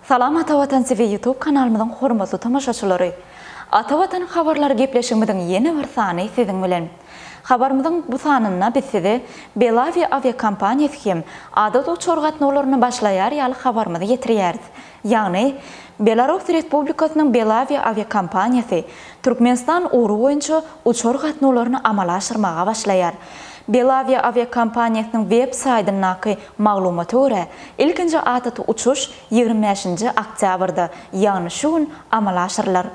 Salam Ata Watan TV YouTube kanalymyzyň hormatly tomaşaçylary! Ata Watan habarlary gepleşigimiziň ýene bir sany siziň bilen. Habarymyzyň bu sanynda biz size Belavia awiakompaniýasy hem adaty uçar gatnawlaryna başlaýar ýaly habarymyzy ýetirýäris. Ýagny, Belarus Respublikasynyň Belavia awiakompaniýasy Türkmenistan ugry boýunça uçar gatnawlaryny amala aşyrmaga başlaýar. Belavia awiakompaniýasynyň web saýtyndaky maglumata görä, ilkinji adaty uçuş 25-nji oktýabrda, ýagny şu gün amala aşyrylar.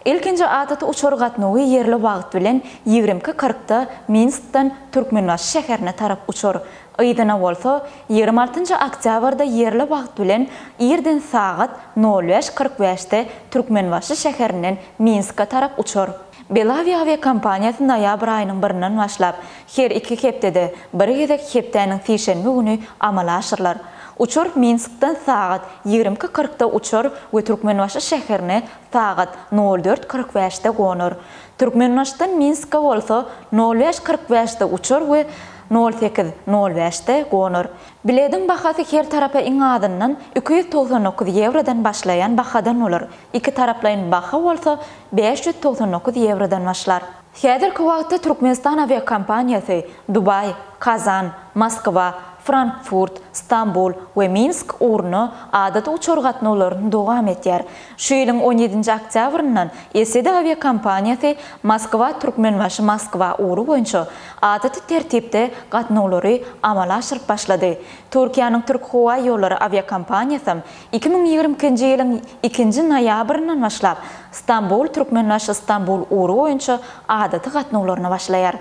Ilkinji adaty uçar gatnawy ýerli wagt bilen 22 kyrkda Minskden Türkmenbaşy şäherine tarap uçar, yzyna bolsa 26 njy oktýabrda ýerli wagt bilen irden sagat nol bäş 45-de Türkmenbaşy şäherinden Minske tarap uçar. Belawiýa awiakompaniýasy noýabr aýynyň birinden başlap, her iki hepdede bir gezek hepdäniň sişenbe güni amala aşyrylar. Uçar Minskden sagat 22 kyrkda uçar we Türkmenbaşy şäherine sagat nol dört 45-de gonar. Türkmenbaşydan Minske bolsa nol bäş 45-de uçar we nol sekiz nol bäşde gonar. Bilediň bahasy her tarapa iň azyndan 299 ýewrodan başlaýan bahadan bolar. Ikitaraplaýyn baha bolsa 599 ýewrodan başlar. Häzirki wagtda Türkmenistan awiakompaniýasy Dubaý, Kazan, Moskwa, Frankfurt, Stambul we Minsk ugruna adaty uçar gatnawlaryny dowam etýär. Şu ýylyň on ýedinji oktýabryndan Esedi awiakompaniýasy Moskwa-Türkmenbaşy-Moskwa ugry boýunça adaty tertipde gatnawlary amala aşyryp başlady. Türkiýäniň Türkhowaýollary awiakompaniýasam 2022-nji ýylyň ikinji noýabryndan başlap, Stambul-Türkmenbaşy-Stambul ugry boýunça adaty gatnawlaryna başlaýar.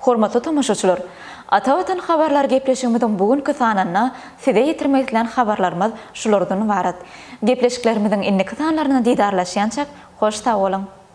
Hormatly tomaşaçylar! Ata Watan habarlary gepleşigimiziň bu günki sanynda size ýetirmek islän habarlarymyz şulardan ybarat. Gepleşiklerimiziň indiki sanlarynda didarlaşýançak, hoş sag boluň!